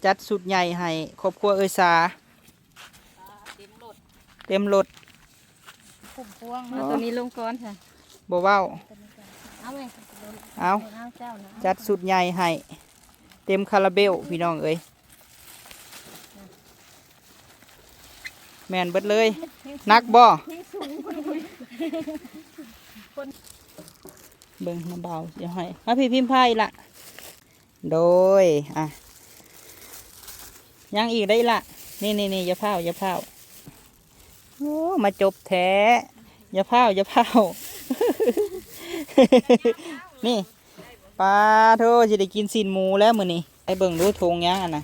ຈັດຊຸດໃຫຍ່ໃຫ້ຄອບຄົວເອື້ອຍສາ ເຕັມລົດ ເຕັມລົດ ຄຸ້ມພວງ ເອົາໂຕນີ້ລົງກ່ອນຊະ ບໍ່ເວົ້າ ເອົາແມ່ ເອົາ ເອົາເຈົ້ານະ ຈັດຊຸດໃຫຍ່ໃຫ້ເຕັມຄາລາເບວ ພີ່ນ້ອງເອີຍ. ແມ່ນເບິດເລີຍ. ໜັກບໍ່? ເບິ່ງນຳບ່າວຊິເອົາໃຫ້. ມາພີ່ພິມພາອີກລະ. ໂດຍ ອ່ະ ຍັງອີກໄດ້ລະ. ນີ້ໆໆ ຢ່າພ້າວ ຢ່າພ້າວ. ໂອ້ ມາຈົບແທ້. ຢ່າພ້າວ ຢ່າພ້າວ. ນີ້ ປາໂທ ຊິໄດ້ກິນຊີ້ນໝູແລ້ວມື້ນີ້. ໃຫ້ເບິ່ງດູ ຖົງຫຍັງອັນນະ?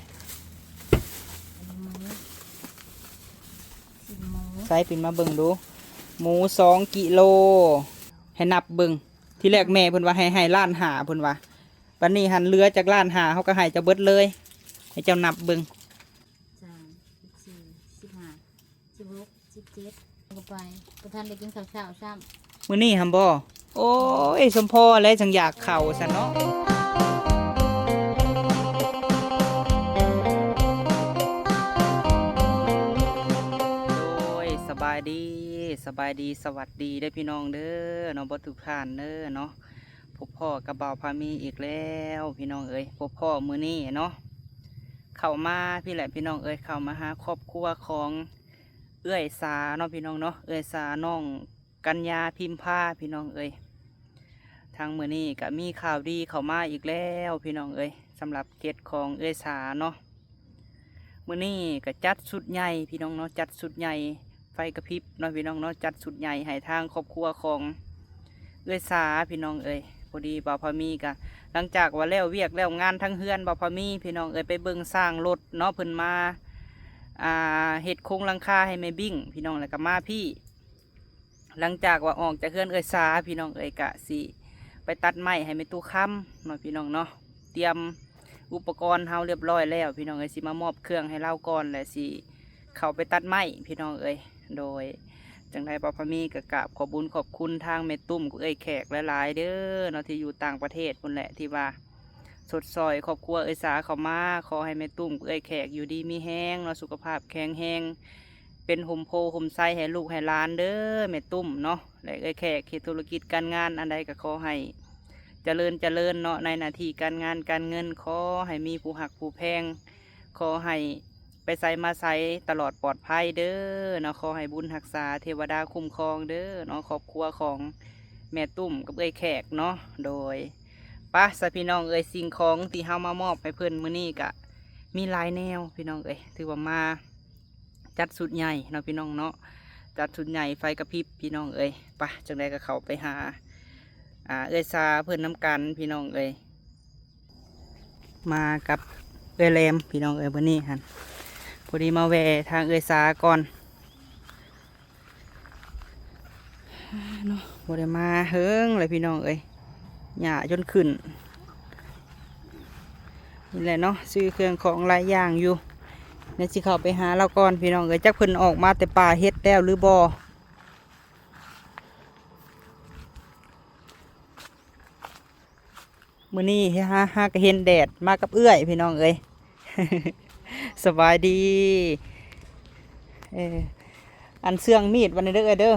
ໃສ່ປິ່ນມາເບິ່ງດູ. ໝູສອງກິໂລ. ໃຫ້ນັບເບິ່ງ. ທີແລກແມ່ເພິ່ນວ່າໃຫ້ ໃຫ້ລ້ານຫ້າ ເພິ່ນວ່າ. ບັດນີ້ຫັ້ນເຫຼືອຈາກລ້ານຫ້າ ເຮົາກໍໃຫ້ເຈົ້າເບິດເລີຍ. ໃຫ້ເຈົ້ານັບເບິ່ງ. ສາມ ສິບສີ່ ສິບຫ້າ ສິບຫົກ ສິບເຈັດ ກໍໄປ ບໍ່ທັນໄດ້ກິນເຂົ້າເຊົ້າຊ້ຳ. ມື້ນີ້ຫັ້ນບໍ່? ໂອ້ຍ ສົມພໍແຫຼະ ຈັ່ງຢາກເຂົ້າຊັ້ນເນາະ. ໂດຍ ສະບາຍດີ ສະບາຍດີ ສະຫວັດດີເດີພີ່ນ້ອງເດີເນາະ ເບິດທຸກທ່ານເດີເນາະ. ພົບພໍ້ກັບບ່າວພາມີອີກແລ້ວພີ່ນ້ອງເອີຍ. ພົບພໍ້ມື້ນີ້ເນາະ ເຂົ້າມາພີ້ແຫຼະພີ່ນ້ອງເອີຍ ເຂົ້າມາຫາຄອບຄົວຂອງເອື້ອຍສາເນາະພີ່ນ້ອງເນາະ ເອື້ອຍສາ ນ້ອງກັນຍາ ພິມພາ ພີ່ນ້ອງເອີຍ. ທາງມື້ນີ້ກະມີຂ່າວດີເຂົ້າມາອີກແລ້ວພີ່ນ້ອງເອີຍ ສຳລັບເຂດຂອງເອື້ອຍສາເນາະ. ມື້ນີ້ກະຈັດຊຸດໃຫຍ່ພີ່ນ້ອງເນາະ ຈັດຊຸດໃຫຍ່ ໄຟກະພິບເນາະພີ່ນ້ອງເນາະ ຈັດຊຸດໃຫຍ່ໃຫ້ທາງຄອບຄົວຂອງເອື້ອຍສາພີ່ນ້ອງເອີຍ. ພໍດີບ່າວພາມີກະ ຫຼັງຈາກວ່າແລ້ວວຽກແລ້ວງານທັງເຮືອນ ບ່າວພາມີພີ່ນ້ອງເອີຍ ໄປເບິ່ງຊ່າງລົດເນາະ ເພິ່ນມາ ອ່າ ເຮັດໂຄງຫຼັງຄາໃຫ້ແມ່ບິ້ງພີ່ນ້ອງ ແລ້ວກະມາພີ້. ຫຼັງຈາກວ່າອອກຈາກເຮືອນເອື້ອຍສາພີ່ນ້ອງເອີຍ ກະຊິໄປຕັດໄມ້ໃຫ້ແມ່ຕູ້ຄຳເນາະພີ່ນ້ອງເນາະ. ຕຽມອຸປະກອນເຮົາລຽບຮ້ອຍແລ້ວພີ່ນ້ອງເອີຍ ຊິມາມອບເຄື່ອງໃຫ້ລາວກ່ອນ ແລະຊິເຂົ້າໄປຕັດໄມ້ພີ່ນ້ອງເອີຍ. ໂດຍ ຈັ່ງໃດບ່າວພາມີກະກາບຂອບບຸນຂອບຄຸນທາງແມ່ຕຸ້ມກັບເອື້ອຍແຂກຫຼາຍໆເດີເນາະ ທີ່ຢູ່ຕ່າງປະເທດພຸ້ນແຫຼະ ທີ່ວ່າຊົດຊ່ອຍຄອບຄົວເອື້ອຍສາເຂົ້າມາ. ຂໍໃຫ້ແມ່ຕຸ້ມກັບເອື້ອຍແຂກຢູ່ດີມີແຮງເນາະ ສຸຂະພາບແຂງແຮງ ເປັນຮົ່ມໂພຮົ່ມໄຊໃຫ້ລູກໃຫ້ຫຼານເດີແມ່ຕຸ້ມເນາະ ແລະເອື້ອຍແຂກເຮັດທຸລະກິດການງານອັນໃດກໍຂໍໃຫ້ຈະເລີນຈະເລີນເນາະ ໃນໜ້າທີ່ການງານການເງິນ ຂໍໃຫ້ມີຜູ້ຮັກຜູ້ແພງ ຂໍໃຫ້ໄປໃສມາໃສຕະຫຼອດປອດໄພເດີເນາະ. ຂໍໃຫ້ບຸນຮັກສາເທວະດາຄຸ້ມຄອງເດີເນາະ ຄອບຄົວຂອງແມ່ຕຸ້ມກັບເອື້ອຍແຂກເນາະ. ໂດຍ ປະ ຊະພີ່ນ້ອງເອີຍ ສິ່ງຂອງທີ່ເຮົາມາມອບໃຫ້ເພິ່ນມື້ນີ້ກະມີຫຼາຍແນວພີ່ນ້ອງເອີຍ ຖືວ່າມາ ຈັດຊຸດໃຫຍ່ເນາະພີ່ນ້ອງເນາະ ຈັດຊຸດໃຫຍ່ໄຟກະພິບພີ່ນ້ອງເອີຍ. ປະ ຈັ່ງໃດກໍເຂົ້າໄປຫາ ອ່າ ເອື້ອຍສາເພິ່ນນຳກັນພີ່ນ້ອງເອີຍ. ມາກັບເອື້ອຍແຫຼມພີ່ນ້ອງເອີຍ ມື້ນີ້ຫັ້ນ ພໍດີມາແວ່ທາງເອື້ອຍສາກ່ອນເນາະ. ບໍ່ໄດ້ມາເຫິງແລ້ວພີ່ນ້ອງເອີຍ ຫຍ້າຈົນຂຶ້ນ. ນີ້ແຫຼະເນາະ ຊື້ເຄື່ອງຂອງຫຼາຍຢ່າງຢູ່. ແລ້ວຊິເຂົ້າໄປຫາລາວກ່ອນພີ່ນ້ອງເອີຍ ຈັກເພິ່ນອອກມາແຕ່ປ່າເຫັດແລ້ວຫຼືບໍ່. ມື້ນີ້ຫາ ຫາກະເຫັນແດດ ມາກັບເອື້ອຍພີ່ນ້ອງເອີຍ. ສະບາຍດີ. ເອີ ອັນເຊື່ອງມີດວັນນີ້ເດີເອື້ອຍເດີ.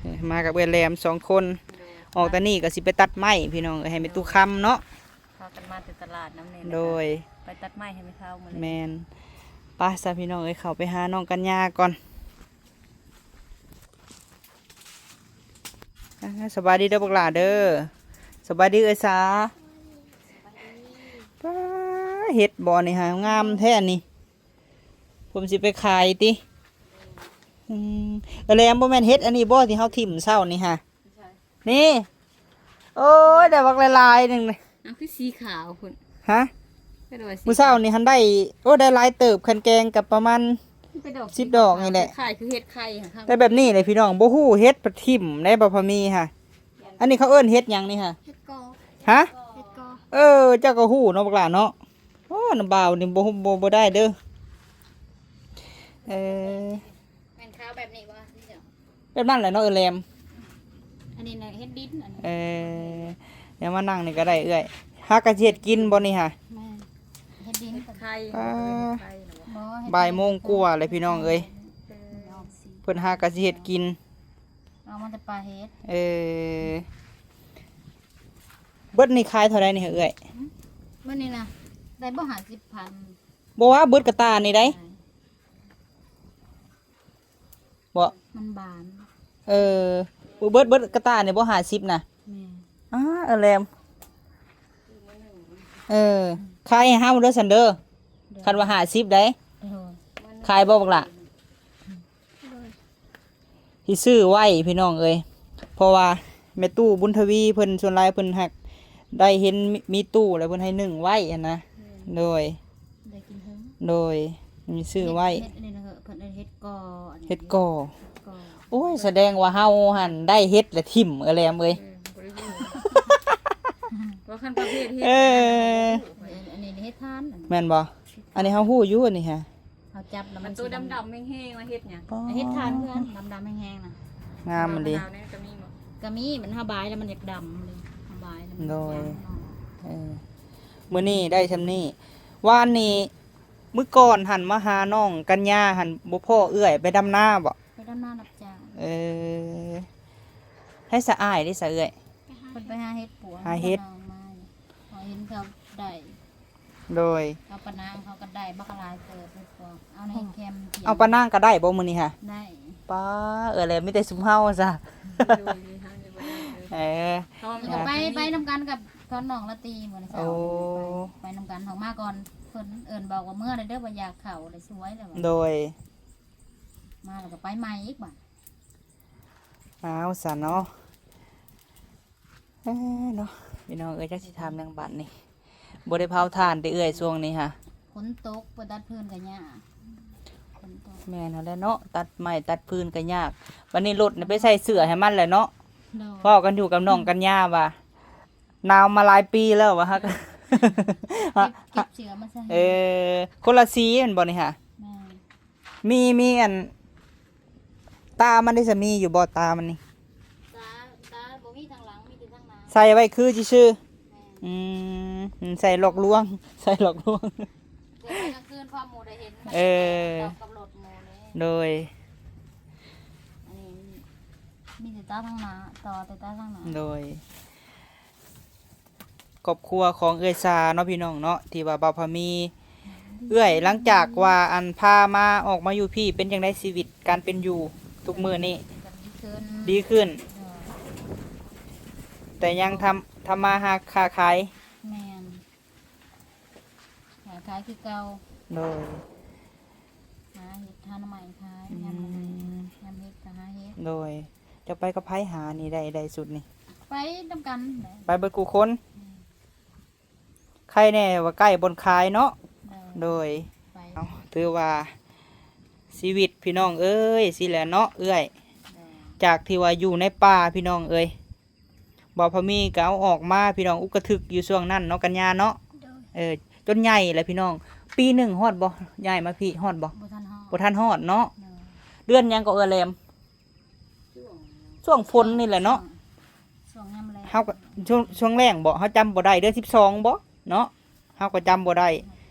ເອີ ມາກັບເອື້ອຍແຫຼມສອງຄົນ. ໂດຍ ອອກແຕ່ນີ້ກໍຊິໄປຕັດໄມ້ພີ່ນ້ອງເອີຍ ໃຫ້ແມ່ຕູ້ຄຳເນາະ. ພາກັນມາແຕ່ຕະຫຼາດນຳນີ້. ໂດຍ ໄປຕັດໄມ້ໃຫ້ແມ່ເຖົ້າມື້ນີ້. ແມ່ນ. ໄປຊະພີ່ນ້ອງເອີຍ ເຂົ້າໄປຫານ້ອງກັນຍາກ່ອນ. ອ່າ ສະບາຍດີເດີບັກຫຼ້າເດີ. ສະບາຍດີເອື້ອຍສາ. ປາ ເຫັດບໍ່ນີ້ຫາ ງາມແທ້ນີ້. ເພິ່ນຊິໄປຂາຍຕິ? ອືມ ເອື້ອຍແຫຼມ ບໍ່ແມ່ນເຫັດອັນນີ້ບໍ່ ທີ່ເຮົາຖິ້ມເຊົ້ານີ້ຫາ? ນີ້ ໂອ້ຍ ໄດ້ບັກຫຼາຍໆໜຶ່ງນີ້. ເອົາ ຄືສີຂາວພຸ້ນ. ຮະ? ຄືວ່າສີ ມື້ເຊົ້ານີ້ຫັ້ນໄດ້ ໂອ້ ໄດ້ຫຼາຍເຕີບ ຄັນແກງກໍປະມານ ຄືເປັນດອກ ສິບດອກນີ້ແຫຼະ. ຄ້າຍໆຄືເຫັດໄຂ່ຫັ້ນ. ແຕ່ແບບນີ້ແຫຼະພີ່ນ້ອງ ບໍ່ຮູ້ເຫັດປະຖິ້ມໄດ້ ບໍ່ພໍມີຫະ. ອັນນີ້ເຂົາເອີ້ນເຫັດຫຍັງນີ້ຫະ? ເຫັດກໍ. ຮະ? ເຫັດກໍ. ເອີ ເຈົ້າກໍຮູ້ເນາະ ບັກຫຼ້າເນາະ. ໂອ້ ນ້ຳບ່າວນີ້ບໍ່ ບໍ່ ບໍ່ໄດ້ເດີ. ເອີ ແມ່ນຂາວແບບນີ້ບໍ່? ແບບນັ້ນແຫຼະເນາະ ເອື້ອຍແຫຼມ. ອັນນີ້ນະເຫັດດິນ ອັນນີ້. ເອີ ດຽວມານັ່ງນີ້ກໍໄດ້ເອື້ອຍ. ຫາກະຊິເຮັດກິນບໍ່ນີ້ຫະ? ແມ່ນ. ເຮັດດິນ ເຮັດໄຂ່ ອ່າ ບໍ່ ເຮັດໄຂ່ນະບໍ່? ບໍ່ ເຮັດໄຂ່ ບ່າຍໂມງກວ່າແລ້ວພີ່ນ້ອງເອີຍ ເອີ ເພິ່ນຫາກະຊິເຮັດກິນ ເອົາມາແຕ່ປ່າເຮັດ ເອີ ເບິດນີ້ຂາຍເທົ່າໃດນີ້ເອື້ອຍ? ເບິດນີ້ນະ ໄດ້ບໍ່ ຫ້າສິບພັນ ບໍ່ວ່າເບິດກະຕ່ານີ້ໃດ ບໍ່ ມັນບານ ເອີ ເບິດ ເບິດກະຕ່ານີ້ບໍ່ ຫ້າສິບນະ ແມ່ນ ອ້າ ເອີ ແຫຼມ ເອີ ຂາຍໃຫ້ເຮົາເດີຊັ້ນເດີ ໂດຍ ຄັນວ່າຫ້າສິບໃດ ໂດຍ ຂາຍບໍ່ບັກຫຼ້າ? ໂດຍ ຊິຊື້ໄວ້ພີ່ນ້ອງເອີຍ ເພາະວ່າແມ່ຕູ້ບຸນທະວີເພິ່ນ ສ່ວນຫຼາຍເພິ່ນຫາກໄດ້ເຫັນມີຕູ້ແລ້ວເພິ່ນໃຫ້ໜຶ້ງໄວ້ຫັ້ນນະ ແມ່ນ ໂດຍ ໄດ້ກິນເຖິງ ໂດຍ ມີຊື້ໄວ້ ເຮັດ ເຮັດອັນນີ້ນະເຮີ້ ເພິ່ນເອີ້ນເຫັດກໍ ອັນນີ້ ເຫັດກໍ ເຫັດກໍ ໂອ້ຍ ສະແດງວ່າເຮົາຫັ້ນໄດ້ເຫັດແລ້ວຖິ້ມ ເອື້ອຍແຫຼມເອີຍ ເອີ ບໍ່ໄດ້ຮູ້ ວ່າຄັນປະເພດເຫັດ ເອີ ອັນນີ້ເຫັດຖ່ານ ແມ່ນບໍ່? ອັນນີ້ເຮົາຮູ້ຢູ່ ອັນນີ້ຫະ ເຮົາຈັບແລ້ວມັນ ໂຕດຳໆແຮງໆ ວ່າເຫັດຫຍັງ? ເຫັດຖ່ານເຮືອນ ດຳໆແຮງໆນະ ງາມອີ່ຫຼີ ລາວນີ້ກະມີບໍ່? ກະມີ ມັນເຮົາບາຍແລ້ວມັນຢາກດຳເລີຍ ເຮົາບາຍແລ້ວມັນ ໂດຍ ເອີ ມື້ນີ້ໄດ້ຊ່ຳນີ້ ວານນີ້ ມື້ກ່ອນຫັ້ນມາຫານ້ອງກັນຍາຫັ້ນ ບໍ່ພໍ້ເອື້ອຍ ໄປດຳນາບໍ່? ໄປດຳນາຮັບຈ້າງ ເອີ ໃຫ້ສະອ້າຍເດ້ສະເອື້ອຍ? ເພິ່ນໄປຫາເຫັດປົວ ຫາເຫັດ ເພິ່ນເອົາມາ ເຫັນເຂົາໄດ້ ໂດຍ ເອົາປານາງເຂົາກະໄດ້ບັກຫຼາຍເຕີບ ເຫັດປົວ ເອົາໃນແຄມ ເອົາປານາງກະໄດ້ບໍ່ມື້ນີ້ຫະ? ໄດ້ ປ້າ ເອີ ແລ້ວມີແຕ່ຊຸມເຮົາຊະ ໂດຍ ເອີ ເຮົາກະໄປ ໄປນຳກັນກັບ ຕອນນ້ອງລາຕີມື້ເຊົ້າ ໂອ້ ໄປນຳກັນ ເຮົາມາກ່ອນເພິ່ນ ເອີ້ນບອກວ່າເມືອແລ້ວເດີ ບໍ່ຢາກເຂົ້າແລ້ວ ສວຍແລ້ວ ໂດຍ ມາແລ້ວກະໄປໃໝ່ອີກບາດ ອ້າວ ຊັ້ນເນາະ ເອີ ເນາະ ພີ່ນ້ອງເອີຍ ຈັກຊິຖາມຫຍັງບາດນີ້ ບໍ່ໄດ້ເຜົາຖ່ານຕິເອື້ອຍຊ່ວງນີ້ຫະ? ຝົນຕົກ ໄປຕັດຟືນກະຍາກ ຝົນຕົກ ແມ່ນຫັ້ນແຫຼະເນາະ ຕັດໄມ້ຕັດຟືນກະຍາກ ບາດນີ້ລົດນີ້ໄປໃສ່ເສື້ອໃຫ້ມັນແຫຼະເນາະ ໂດຍ ເວົ້າກັນຢູ່ກັບນ້ອງກັນຍາວ່າ ໜາວມາຫຼາຍປີແລ້ວວ່າ ເກັບ ເກັບເສື້ອມາໃສ່ ເອີ ຄົນລະສີແມ່ນບໍ່ນີ້ຫະ? ແມ່ນ ມີ ມີອັນ ຕາມັນໄດ້ສະ ມີຢູ່ບໍ່ຕາມັນນີ້? ຕາ ຕາບໍ່ມີທາງຫຼັງ ມີແຕ່ທາງໜ້າ ໃສ່ໄວ້ຄືຊື່ໆ ແມ່ນ ອືມ ໃສ່ຫຼອກລວງ ໃສ່ຫຼອກລວງ ເດີນໄປກາງຄືນ ພໍໝູ່ໄດ້ເຫັນ ເອີ ກັບລົດໝູ່ເດ້ ໂດຍ ອັນນີ້ມີແຕ່ຕາທາງໜ້າ ຕໍ່ແຕ່ຕາທາງໜ້າ ໂດຍ. ຄອບຄົວຂອງເອື້ອຍສາເນາະ ພີ່ນ້ອງເນາະ ທີ່ວ່າບ່າວພາມີ ເອື້ອຍ ຫຼັງຈາກວ່າ ອັນ ພາມາ ອອກມາຢູ່ພີ້ ເປັນຈັ່ງໃດຊີວິດການເປັນຢູ່ທຸກມື້ນີ້? ກະດີຂຶ້ນ ດີຂຶ້ນ ໂດຍ ແຕ່ຍັງທຳ ທຳມາຫາຄ້າຂາຍ ແມ່ນ ຄ້າຂາຍຄືເກົ່າ ໂດຍ ຫາເຫັດ ຫາໜໍ່ໄມ້ຂາຍ ອືມ ຍາມ ຍາມເຫັດກະຫາເຫັດ ໂດຍ ເຈົ້າໄປກັບໃຜຫານີ້ ໄດ້ ໄດ້ຊຸດນີ້? ໄປນຳກັນແຫຼະ ໄປເບິດຄູ່ຄົນ ອືມ ໃຄແນ່ວ່າໃກ້ບ່ອນຂາຍເນາະ ໂດຍ ໂດຍ ໄປ ເອົາ ຖືວ່າຊີວິດພີ່ນ້ອງເອີຍ ຊີ້ແຫຼະເນາະເອື້ອຍ ໂດຍ ຈາກທີ່ວ່າຢູ່ໃນປ່າພີ່ນ້ອງເອີຍ ບ່າວພາມີກະເອົາອອກມາ ພີ່ນ້ອງ ອຸກກະທຶກຢູ່ຊ່ວງນັ້ນເນາະ ກັນຍາເນາະ ໂດຍ ເອີ ຈົນໃຫຍ່ແລ້ວພີ່ນ້ອງ ປີໜຶ່ງຮອດບໍ່ ຍ້າຍມາພີ້ ຮອດບໍ່? ບໍ່ທັນຮອດ ບໍ່ທັນຮອດເນາະ ໂດຍ ເດືອນຫຍັງເກາະເອື້ອຍແຫຼມ? ຊ່ວງຝົນນີ້ແຫຼະເນາະ ຊ່ວງ ຊ່ວງຍາມແລ້ງ ເຮົາກະ ຊ່ວງ ຊ່ວງແລ້ງບໍ ເຮົາຈຳບໍ່ໄດ້ ເດືອນສິບສອງບໍເນາະ ເຮົາກະຈຳບໍ່ໄດ້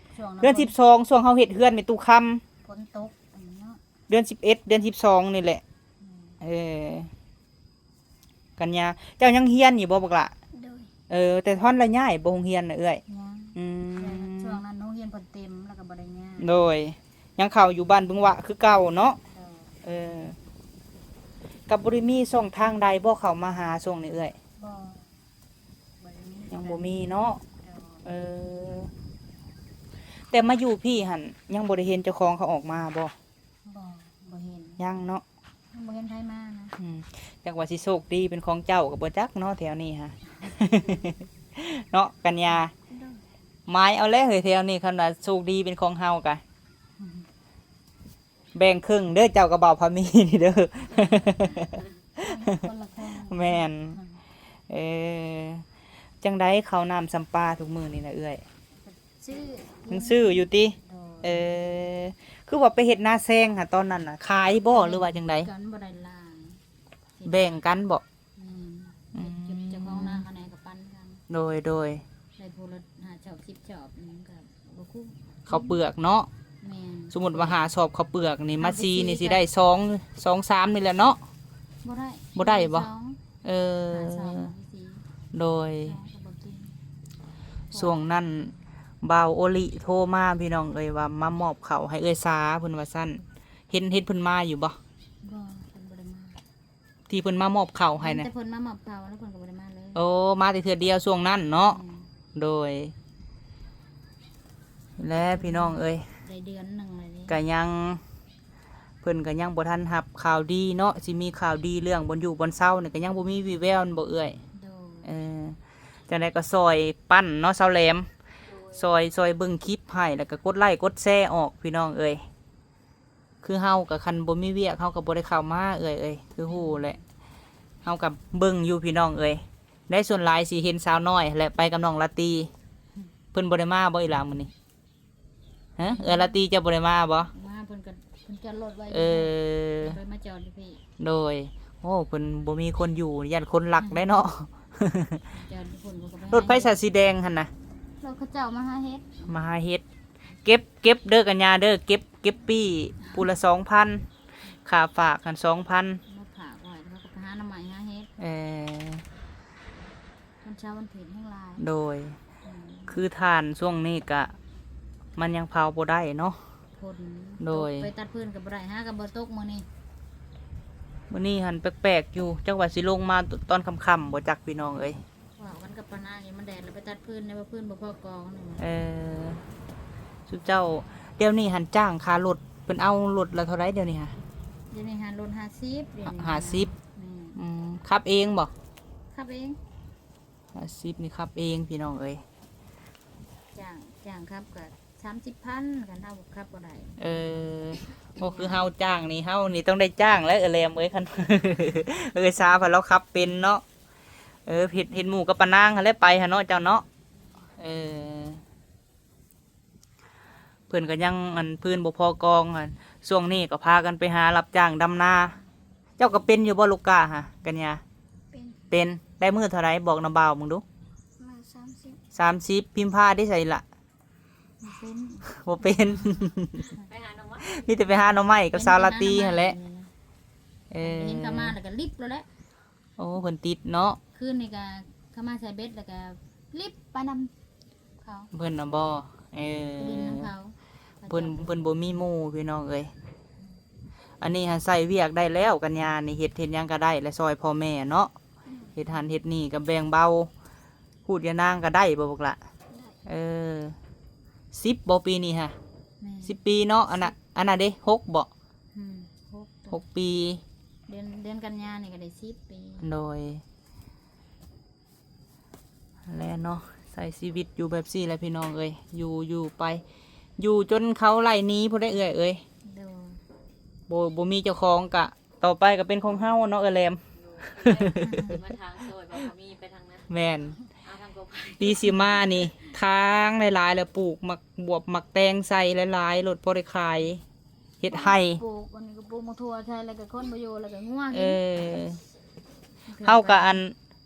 ເດືອນສິບສອງ ຊ່ວງເຮົາເຮັດເຮືອນແມ່ຕູ້ຄຳ ຝົນຕົກເນາະ ເດືອນສິບເອັດ ເດືອນສິບສອງນີ້ແຫຼະ ອືມ ເອີ ກັນຍາ ເຈົ້າຍັງຮຽນຢູ່ບໍ່ບັກຫຼ້າ? ໂດຍ ເອີ ແຕ່ຮອດລະຍ້າຍບໍ່ໂຮງຮຽນນະເອື້ອຍ? ຍັງ ອືມ ຊ່ວງນັ້ນໂຮງຮຽນເພິ່ນເຕັມ ແລ້ວກະບໍ່ໄດ້ຍ້າຍ ໂດຍ ຍັງເຂົ້າຢູ່ບ້ານບຶງຫວະຄືເກົ່າເນາະ ໂດຍ ເອີ ກະບໍ່ໄດ້ມີຊ່ອງທາງໃດບໍ່ເຂົ້າມາຫາຊ່ວງນີ້ເອື້ອຍ? ບໍ່ ບໍ່ໄດ້ມີ ຍັງບໍ່ມີເນາະ ໂດຍ ເອີ ແຕ່ມາຢູ່ພີ້ຫັ້ນ ຍັງບໍ່ໄດ້ເຫັນເຈົ້າຂອງເຂົາອອກມາບໍ່? ບໍ່ ບໍ່ເຫັນ ຍັງເນາະ ຍັງບໍ່ເຫັນໃຜມານະ ອືມ ຈັກວ່າຊິໂຊກດີເປັນຂອງເຈົ້າກະບໍ່ຈັກເນາະ ແຖວນີ້ຫະ ເນາະ ກັນຍາ ໂດຍ ໝາຍເອົາແຫຼະເຮີ້ຍ ແຖວນີ້ ຄັນວ່າໂຊກດີເປັນຂອງເຮົາກະ ອືມ ແບ່ງເຄິ່ງເດີ ເຈົ້າກັບບ່າວພາມີນີ້ເດີ ຄົນລະເຄິ່ງ ແມ່ນ ອືມ ເອີ ຈັ່ງໃດເຂົ້ານ້ຳຊຳປາທຸກມື້ນີ້ນະເອື້ອຍ? ຊື້ ຍັງຊື້ຢູ່ຕິ? ໂດຍ ເອີ ຄືວ່າໄປເຮັດນາແຊງຫັ້ນ ຕອນນັ້ນນະ ຂາຍບໍ່ ຫຼືວ່າຈັ່ງໃດ? ກັນ ບໍ່ໄດ້ຫຼາຍ ແບ່ງກັນບໍ? ແມ່ນ ອືມ ເຈົ້າຂອງນາເຂົາແດ່ກະປັນກັນ ໂດຍ ໂດຍ ໄດ້ຜູ້ລະຫ້າຈອບ ສິບຈອບ ມັນກະບໍ່ ເຂົ້າເປືອກເນາະ. ແມ່ນ. ສົມມຸດວ່າຫ້າສອບເຂົ້າເປືອກນີ້ ມາສີ່ນີ້ຊິໄດ້ສອງ ສອງສາມນີ້ແຫຼະເນາະ. ບໍ່ໄດ້ ບໍ່ໄດ້ບໍ່? ເອີ ຫ້າສອບນີ້ຊິ ໂດຍ ສອງກໍບໍ່ກິນ. ຊ່ວງນັ້ນບ່າວໂອລິໂທມາ ພີ່ນ້ອງເອີຍ ວ່າມາມອບເຂົ້າໃຫ້ເອື້ອຍສາ ເພິ່ນວ່າຊັ້ນ. ເຫັນ ເຫັນເພິ່ນມາຢູ່ບໍ່? ບໍ່ ເພິ່ນບໍ່ໄດ້ມາ. ທີ່ເພິ່ນມາມອບເຂົ້າໃຫ້ນະ? ແຕ່ເພິ່ນມາມອບເຂົ້າແລ້ວເພິ່ນກໍບໍ່ໄດ້ມາເລີຍ. ໂອ້ ມາແຕ່ເທື່ອດຽວຊ່ວງນັ້ນເນາະ. ແມ່ນ. ໂດຍ ແລະ ພີ່ນ້ອງເອີຍ ໄດ້ເດືອນໜຶ່ງແລ້ວເດ້ ກະຍັງ ເພິ່ນກະຍັງບໍ່ທັນຮັບຂ່າວດີເນາະ. ຊິມີຂ່າວດີເລື່ອງບ່ອນຢູ່ບ່ອນເຊົານີ້ ກະຍັງບໍ່ມີວີ່ແວວແມ່ນບໍ່ເອື້ອຍ? ໂດຍ. ເອີ ຈັ່ງໃດກໍຊ່ອຍປັ້ນເນາະ ສາວແຫຼມ. ໂດຍ. ຊ່ອຍ ຊ່ອຍເບິ່ງຄລິບໃຫ້ ແລ້ວກໍກົດໄລ້ກົດແຊອອກ ພີ່ນ້ອງເອີຍ. ຄືເຮົາກໍຄັນບໍ່ມີວຽກ ເຮົາກໍບໍ່ໄດ້ເຂົ້າມາ ເອື້ອຍເອີຍ ຄືຮູ້ແຫຼະ. ເຮົາກໍເບິ່ງຢູ່ ພີ່ນ້ອງເອີຍ ໄດ້ສ່ວນຫຼາຍຊິເຫັນສາວນ້ອຍແຫຼະ ໄປກັບນ້ອງລາຕີ. ເພິ່ນບໍ່ໄດ້ມາບໍ່ອີ່ຫຼາມື້ນີ້? ຮະ ເອື້ອຍລາຕີເຈົ້າບໍ່ໄດ້ມາບໍ່? ມາ ເພິ່ນກໍ ເພິ່ນຈອດລົດໄວ້ຢູ່. ເອີ ເພິ່ນໄປມາຈອດຢູ່ພີ້. ໂດຍ. ໂອ້ ເພິ່ນບໍ່ມີຄົນຢູ່ ຢ້ານຄົນລັກໄດ໋ເນາະ. ຈອດຢູ່ພຸ້ນ ເພິ່ນກໍໄປ ລົດໃຜສະສີແດງຫັ້ນນະ? ລົດເຂົາເຈົ້າມາຫາເຫັດ. ມາຫາເຫັດ. ເກັບ ເກັບເດີກັນຍາເດີ ເກັບ ເກັບປີ້ຜູ້ລະສອງພັນ ຄ່າຝາກຫັ້ນສອງພັນ ມາຝາກໄວ້ ແລ້ວເຂົາກໍໄປຫາໜໍ່ໄມ້ຫາເຫັດ. ເອີ ວັນເສົາວັນອາທິດແຮງຫຼາຍ. ໂດຍ. ອືມ ຄືຖ່ານຊ່ວງນີ້ກະມັນຍັງເຜົາບໍ່ໄດ້ເນາະ. ຝົນ ໂດຍ ຕົກ ໄປຕັດຟືນກໍບໍ່ໄດ້ ຫາກໍບໍ່ຕົກມື້ນີ້. ມື້ນີ້ຫັ້ນແປກໆຢູ່ ຈັກວ່າຊິລົງມາຕອນຄ່ຳໆບໍ່ຈັກ ພີ່ນ້ອງເອີຍ. ເວົ້າກັນກັບປ້ານາງຢູ່ ມັນແດດແລ້ວໄປຕັດຟືນແດ່ ວ່າຟືນບໍ່ພໍກອງ. ເອີ ຊຸມເຈົ້າ ດຽວນີ້ຫັ້ນຈ້າງຄ່າລົດ ເພິ່ນເອົາລົດລະເທົ່າໃດດຽວນີ້ຫະ? ດຽວນີ້ຫາລົດຫ້າສິບ ດຽວນີ້ ຫ້າສິບ. ແມ່ນ. ອືມ ຂັບເອງບໍ່? ຂັບເອງ. ຫ້າສິບນີ້ຂັບເອງ ພີ່ນ້ອງເອີຍ. ຈ້າງ ຈ້າງຂັບກໍສາມສິບພັນ ຄັນເຮົາຂັບບໍ່ໄດ້. ເອີ ໂອ້ ຄືເຮົາຈ້າງນີ້ ເຮົານີ້ຕ້ອງໄດ້ຈ້າງແຫຼະ ເອື້ອຍແຫຼມເອີຍ. ຄັນ ເອື້ອຍສາເພິ່ນລາວຂັບເປັນເນາະ. ເອີ ເຫັນ ເຫັນໝູ່ກັບປ້ານາງຫັ້ນແຫຼະໄປຫັ້ນເນາະ ເຈົ້າເນາະ. ເອີ ເພິ່ນກໍຍັງ ອັນ ຟືນບໍ່ພໍກອງ. ອັນ ຊ່ວງນີ້ກໍພາກັນໄປຫາຮັບຈ້າງດຳນາ. ເຈົ້າກໍເປັນຢູ່ບໍ່ລູກກ້າຫະ ກັນຍາ? ເປັນ. ເປັນ. ໄດ້ມື້ເທົ່າໃດ? ບອກນຳບ່າວເບິ່ງດູ. ມື້ສາມສິບ. ສາມສິບ. ພິມພາເດ ໃສລະ? ບໍ່ເປັນ ບໍ່ເປັນ. ໄປຫາໜໍ່ໄມ້ ມີແຕ່ໄປຫາໜໍ່ໄມ້ກັບສາວລາຕີຫັ້ນແຫຼະ. ເອີ ເຫັນເຂົາມາແລ້ວກໍລິບໂລດແຫຼະ. ໂອ້ ເພິ່ນຕິດເນາະ. ຄືນນີ້ກໍເຂົາມາໃສ່ເບັດ ແລ້ວກໍລິບໄປນຳເຂົາ ເພິ່ນນະບໍ່? ເອີ ໄປຫຼິ້ນນຳເຂົາ. ເພິ່ນ ເພິ່ນບໍ່ມີໝູ່ ພີ່ນ້ອງເອີຍ. ອັນນີ້ຫາໃຊ້ວຽກໄດ້ແລ້ວ ກັນຍານີ້ ເຮັດ ເຮັດຫຍັງກໍໄດ້ ແລະ ຊ່ອຍພໍ່ແມ່ເນາະ. ອືມ ເຮັດຫັ້ນເຮັດນີ້ກໍແບ່ງເບົາ. ພູດຢານາງກໍໄດ້ບໍ່ບັກຫຼະ? ໄດ້. ເອີ ສິບບໍ່ປີນີ້ຫະ? ແມ່ນ. ສິບປີເນາະ. ອັນນະ ສິບ ອັນນະເດ ຫົກບໍ່? ອືມ ຫົກ ຫົກປີ. ເດືອນ ເດືອນກັນຍານີ້ກໍໄດ້ສິບປີ. ໂດຍ. ແລ້ວເນາະ ໃຊ້ຊີວິດຢູ່ແບບຊີ້ແຫຼະ ພີ່ນ້ອງເອີຍ. ຢູ່ ຢູ່ໄປ ຢູ່ຈົນເຂົາໄລ່ໜີພຸ້ນເດ້ ເອື້ອຍເອີຍ. ໂດຍ. ບໍ່ ບໍ່ມີເຈົ້າຂອງກະ ຕໍ່ໄປກໍເປັນຂອງເຮົາເນາະ ເອື້ອຍແຫຼມ. ໂດຍ. ມາທາງຊອຍບໍ່ ກໍມີໄປທາງນັ້ນ. ແມ່ນ. ເອົາທາງກົບ ປີຊິມານີ້ ທາງຫຼາຍໆ ແລ້ວ ປູກໝາກບວບໝາກແຕງໃສ່ຫຼາຍໆ ໂລດ ພໍໄດ້ຂາຍ ເຮັດໄຮ່. ປູກ ອັນນີ້ກໍປູກໝາກຖົ່ວໃສ່ ແລ້ວກໍຄົນບໍ່ຢູ່ ແລ້ວກໍງົວກິນ. ເອີ ເຮົາກໍ ອັນ